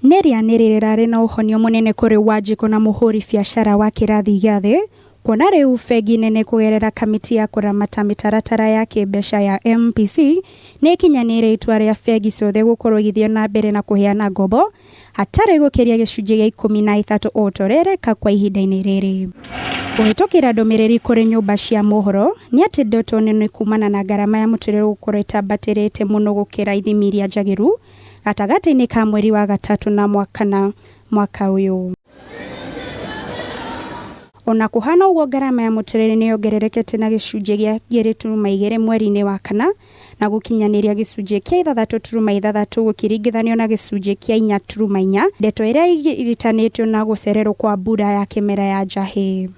Nĩ rĩanĩrĩra rĩna ũhonio mũnene kũrĩ Wanjikũ na mũhũri biacara wa kĩrathi gĩa thĩ kuona rĩu bengi nene kũgerera kamĩtĩ ya kũramata mĩtaratara ya kĩmbeca ya MPC nĩ ĩkinyanĩire itua rĩa bengi ciothe gũkorwo igĩthiĩ na mbere na kũheana ngombo hatarĩ gũkĩria gĩcunjĩ gĩa 13 o ta ũrĩa ĩreka kwa ihinda-inĩ rĩrĩ. Kũhĩtũkĩra ndũmĩrĩri kũrĩ nyũmba cia mohoro nĩ atĩ ndoto nene kumana na ngarama ya mũtũrĩre gũkorwo ĩtambatĩrĩte mũno gũkĩra ithimi iria njagĩru gatagatĩ-inĩ ka mweri wa gatatũ na mwa kana mwaka ũyũ. Ona kũhana ũguo ngarama ya mũtũrĩre nĩ yongererekete na gĩcunjĩ gĩa 2.2 mweri-inĩ wa kana na gũkinyanĩria gĩcunjĩ kĩa 6.6 gũkĩringithanio na gĩcunjĩ kĩa 4.4 ndeto ĩrĩa ĩgiritanĩtio na gũcererwo kwa mbura ya kĩmera ya njahĩ.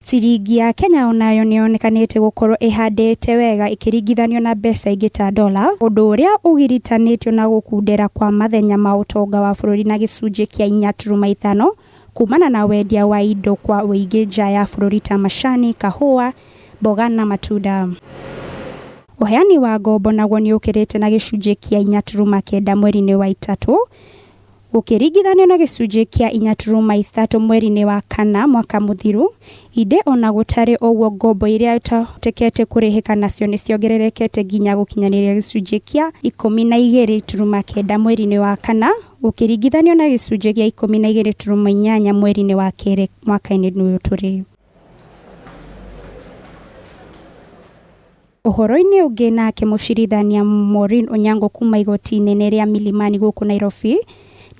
Ciringi ya Kenya onayo nĩyonekanĩte gũkorwo ĩhandĩte wega ĩkĩringithanio na mbeca ingĩ ta dola, ũndũ ũrĩa ũgiritanĩtio na gũkundera kwa mathenya ma ũtonga wa bũrũri na gĩcunjĩ kĩa 4.5 kumana na wendia wa indo kwa ũingĩ nja ya bũrũri ta macani, kahũa, mboga na matunda. Ũheani wa ngombo naguo nĩũkĩrĩte na gĩcunjĩ kĩa 4.9 mweri-inĩ wa itatũ gũkĩringithanio na gĩcunjĩ kĩa 4.3 mweri-inĩ wa kana mwaka mũthiru, ĩndĩ ona gũtarĩ ũguo ngombo iria itahotekete kũrĩhĩka nacio nĩciongererekete nginya gũkinyanĩria gĩcunjĩ kĩa 12.9 mweri-inĩ wa kana gũkĩringithanio na gĩcunjĩ kĩa 12.8 mweri-inĩ wa kerĩ mwaka-inĩ ũyũ tũrĩ. Ũhoro-inĩ ũngĩ nake mũcirithania Maureen Onyango kuma igoti inene rĩa Milimani gũkũ Nairobi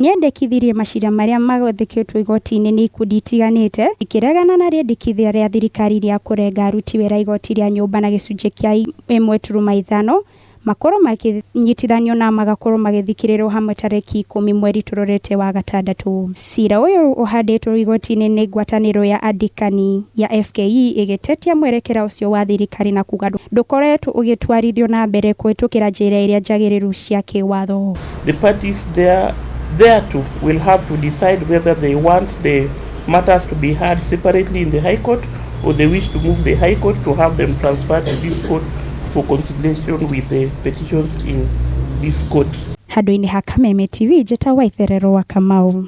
nĩendekithirie macira marĩa magathĩkĩtwo igoti-inĩ nĩ ikundi itiganĩte ikĩregana na rĩendekithia rĩa thirikari rĩa kũrenga aruti wĩra igoti rĩa nyũmba na gĩcunjĩ kĩa 1.5 makorwo makĩnyitithanio na magakorwo magĩthikĩrĩrwo hamwe tarĩki 10 mweri tũrorete wa gatandatũ. Cira ũyũ ũhandĩtwo igoti-inĩ nĩ ngwatanĩro ya andĩkani ya FKE ĩgĩtetia mwerekera ũcio wa thirikari na kuga ndũkoretwo ũgĩtwarithio na mbere kũhĩtũkĩra njĩra iria njagĩrĩru cia kĩwatho. The parties there too will have to decide whether they want the matters to be heard separately in the High Court or they wish to move the High Court to have them transferred to this court for conciliation with the petitions in this court. Handũ-inĩ ha Kameme TV njĩtagwo Waitherero wa Kamau.